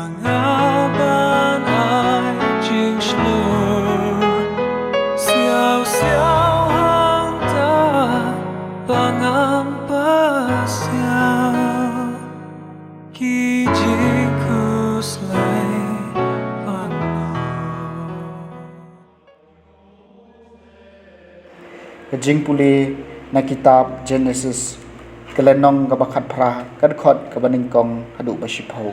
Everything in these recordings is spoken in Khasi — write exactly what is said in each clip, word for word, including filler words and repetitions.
Nga ban ai jingshlur siaw siaw hangta ba ngam pasiaw ki jingkhuslai pangno. Ka jingpule na kitab Genesis, ka lynnong kaba khatphra, ka dkhot kaba nyngkong haduh ba shiphew.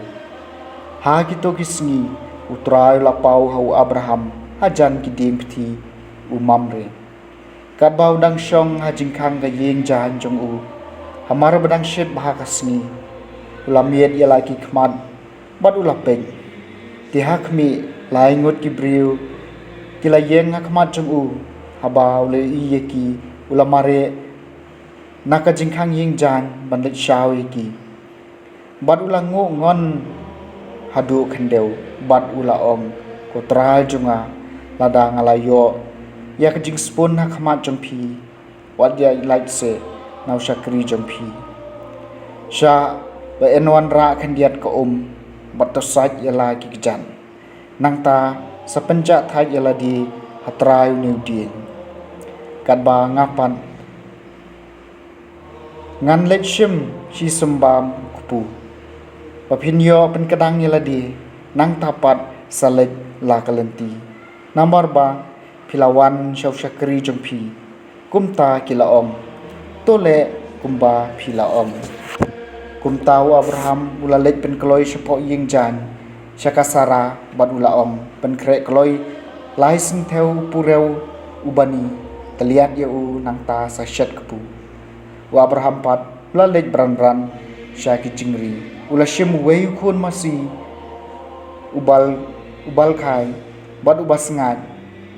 Ha kito ki sngi, U Trai u la paw ha u Abraham hajan ki dieng pthi u Mamre, katba u dang shong ha jingkhang ka ïing jaiñ jong u, hamar ba dang shit bha ka sngi. U la miet ïa la ki khmat bad u la peit. Te ha khmih, lai ngut ki briew ki la ïeng ha khmat jong u. Haba u la ïohi ïa ki, u la mareh na ka jingkhang ïing jaiñ ban leit shaw ïa ki. Bad u la nguh ngon haduh khyndew bad u la ong, Ko Trai jong nga, lada nga la ïoh ïa ka jingspun ha khmat jong phi, wat ïa lait seh na u shakri jong phi. Shah, ba yn wanrah khyndiat ka um, bad to sait ïa la ki kjat. Nangta sa pynjah thait ïa lade ha trai une u dieng. Katba nga pat ngan leit shim shi symbam u kpu, ba phin ïoh pynkdang ïa lade, nangta pat sa leit la ka lynti. Namar ba phi la wan sha u shakri jong phi. Kumta ki la ong, To leh kumba phi la ong. Kumta u Abraham u la leit pynkloi shapoh ïing jaiñ sha ka Sara bad u la ong, Pynkhreh kloi lai sngewthuh u purew u bani, tylliat ïa u nangta sa shet kpu. U Abraham pat u la leit bran bran sha ki jingri. U la shim uwei u khun masi u bal, u balkhai bad u basngaid,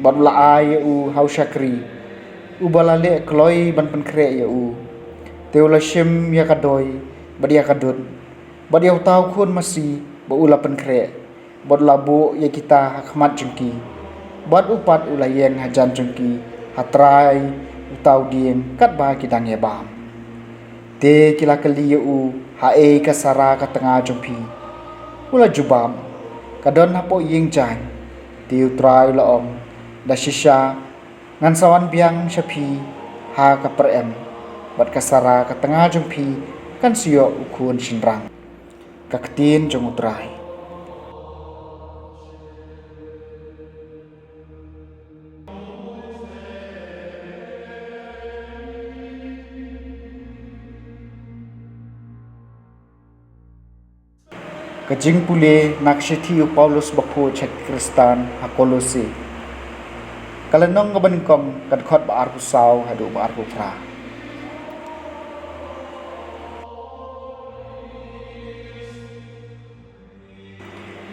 bad u la ai ïa u ha u shakri uba la leh kloi ban pynkhreh ïa u. Te u la shim ïa ka doi bad ïa ka dud bad ïa uta u khun masi ba u la pynkhreh, bad u la buh ïa kita ha khmat jong ki. Bad u pat u la ïeng hajan jong ki ha trai uta u dieng katba ki dang ïa bam. Te ki la kylli ïa u, Haei ka Sara ka tnga jong phi? U la jubab, Ka don hapoh ïing jaiñ. Te U Trai u la ong, Da shisha ngan sa wan biang sha phi ha ka pyrem, bad ka Sara ka tnga jong phi kan sa ïoh u khun shynrang. Ka ktien jong U Trai. Ka jingpule na ka shithi u Paulus bakhuid sha ki Khristan ha Kolose. Ka lynnong kaba nyngkong, ka dkhot ba arphew saw haduh ba arphew phra.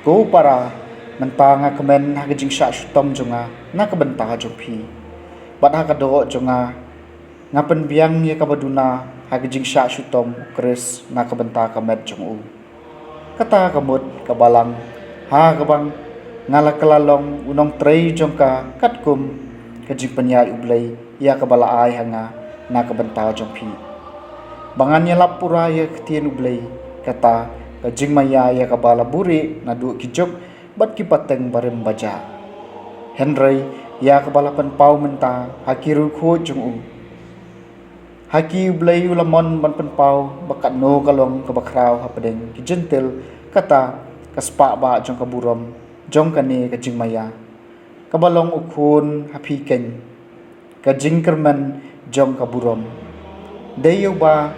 Ko para, mynta nga kmen ha ka jingshah shitom jong nga na ka bynta jong phi, bad ha ka doh jong nga, nga pynbiang ïa kaba duna ha ka jingshah shitom U Khrist na ka bynta ka met jong u. Kata ka mut ka balang ha kaba nga la kylla long u nongtrei jong ka katkum ka jingpynïaid U Blei ïa kaba la ai ha nga na ka bynta jong phi, ba ngan ïalap pura ïa ka ktien U Blei, kata ka jingmaïa ïa kaba la buhrieh naduh ki juk bad ki pateng barim bajah. Hynrei ïa kaba la pynpaw mynta ha ki riewkhuid jong u. Ha ki U Blei u la mon ban pynpaw ba katno ka long kaba khraw hapdeng ki Jentil, kata ka spah bah jong ka burom jong kane ka jingmaïa, kaba long u Khun ha phi keiñ, ka jingkyrmen jong ka burom. Dei ïa u ba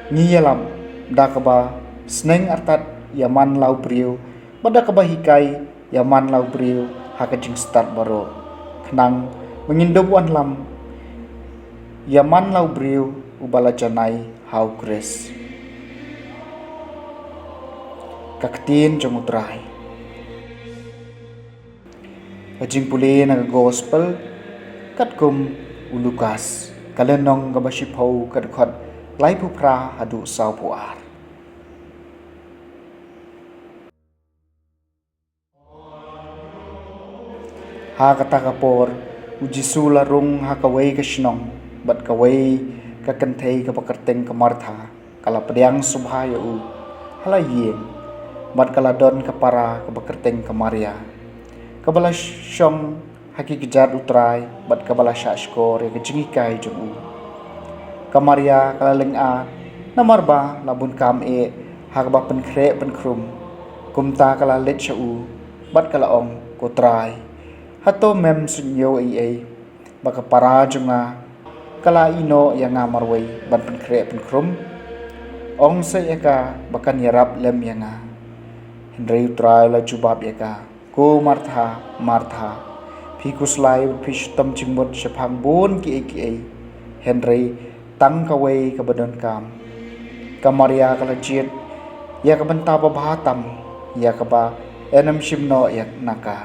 ngi ïalap da kaba sneng artat ïa man la u briew, bad da kaba hikai ïa man la u briew ha ka jingstad baroh, khnang ba ngin dup wanlam ïa man la u briew uba la janai ha U Khrist. Ka ktien jong U Trai. Ka jingpule na ka Gospel katkum u Lukas, ka lynnong kaba shiphew, ka dkhot laiphew phra haduh sawphew ar. Ha kata ka por, U Jisu u la rung ha kawei ka shnong, bad kawei ka kynthei kaba kyrteng ka Martha ka la pdiang sngewbha ïa u ha la ïing. bad ka la don ka para kaba kyrteng ka Maria, kaba la shong ha ki kjat U Trai bad kaba la shah shkor ïa ka jinghikai jong u. Ka Maria ka la lyngngoh namar ba la bun kam eh ha kaba pynkhreh pynkhrum. Kumta ka la leit sha u bad ka la ong, Ko Trai, hato mem suidñiew ei ei ba ka para jong nga ka la ïehnoh ïa nga marwei ban pynkhreh pynkhrum? Ong seh ïa ka ba kan ïarap lem ïa nga. Hynrei U Trai u la jubab ïa ka, Ko Martha, Martha, phi khuslai bad phi shitom jingmut shaphang bun kiei kiei, hynrei tang kawei kaba donkam. Ka Maria ka la jied ïa ka bynta babha tam, ïa kaba ym shym noh ïa na ka.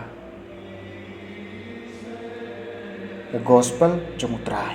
Ka Gospel jong U Trai.